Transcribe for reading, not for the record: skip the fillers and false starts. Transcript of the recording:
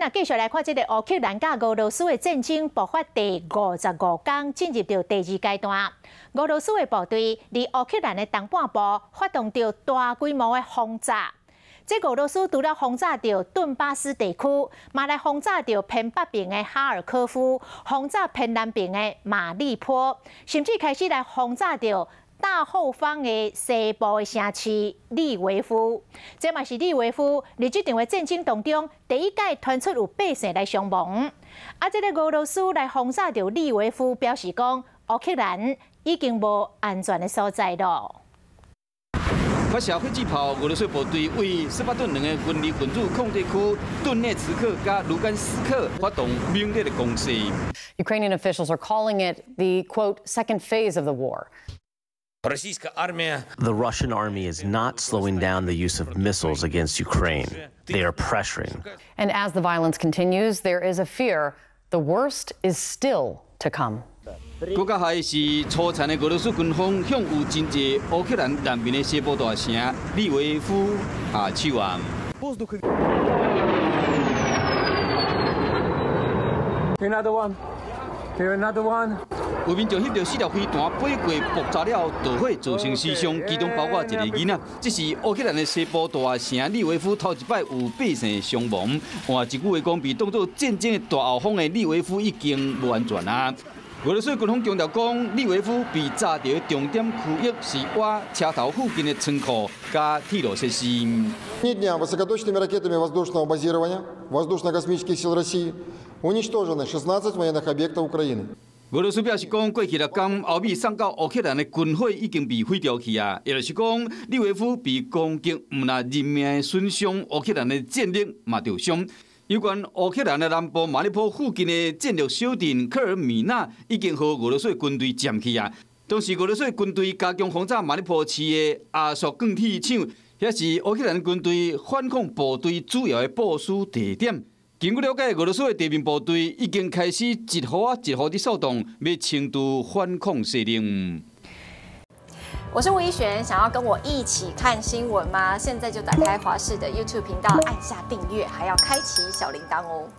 咱繼續來看這个烏克蘭佮俄羅斯的戰爭爆發第55天，進入到第二階段。俄羅斯的部隊佇烏克蘭的東半部發動著大規模的轟炸。這俄羅斯除了轟炸著頓巴斯地區，嘛來轟炸著偏北邊的哈爾科夫，轟炸偏南邊的馬利坡，甚至開始來轟炸著大後方的西部的城市利維夫。這嘛是利維夫佇這場的戰爭當中第一擺傳出有百姓來傷亡。啊，這个俄羅斯來轟炸著利維夫，表示講烏克蘭已經無安全的所在囉。發射迫擊炮，俄羅斯部隊對十八頓兩个分離分子控制區頓涅茨克佮盧甘斯克發動猛烈的攻勢。 Ukrainian officials are calling it the, quote, second phase of the war. The Russian army is not slowing down the use of missiles against Ukraine. They are pressuring. And as the violence continues, there is a fear the worst is still to come. 閣較害是粗殘的俄羅斯軍方向有真濟烏克蘭難民的西部大城利維夫下手啊！ Another one. Here another one. 有民眾翕著四粒飛彈飛過爆炸了後導火造成死傷，其中包括一个囡仔。這是烏克蘭的西部大城利維夫頭一擺有百姓傷亡。換一句話講，被當作戰爭的大後方的利維夫已經無安全啊！俄羅斯軍方強調講，利維夫被炸著的重點區域是挖車頭附近的倉庫佮鐵路設施。 Дня высокоточными ракетами воздушного базирования воздушно-космических сил России уничтожены 16 военных объектов Украины. 俄羅斯表示講，過去6天，歐美送到烏克蘭的軍火已經被毀掉去啊！也就是講，利維夫被攻擊，毋但人命的損傷，烏克蘭的戰力嘛著傷。有關烏克蘭的南部馬里波附近的戰略小鎮科爾米納已經予俄羅斯軍隊佔去啊！當時俄羅斯軍隊加強轟炸馬里波市的亞索鋼鐵廠，遐是烏克蘭軍隊反抗部隊主要的部署地點。根據了解，俄羅斯的地面部隊已經開始一戶仔一戶佇掃動，欲清除反抗勢力。我是吳怡璇，想要跟我一起看新聞嗎？現在就打開華視的 YouTube 頻道，按下訂閱，還要開啟小鈴鐺哦。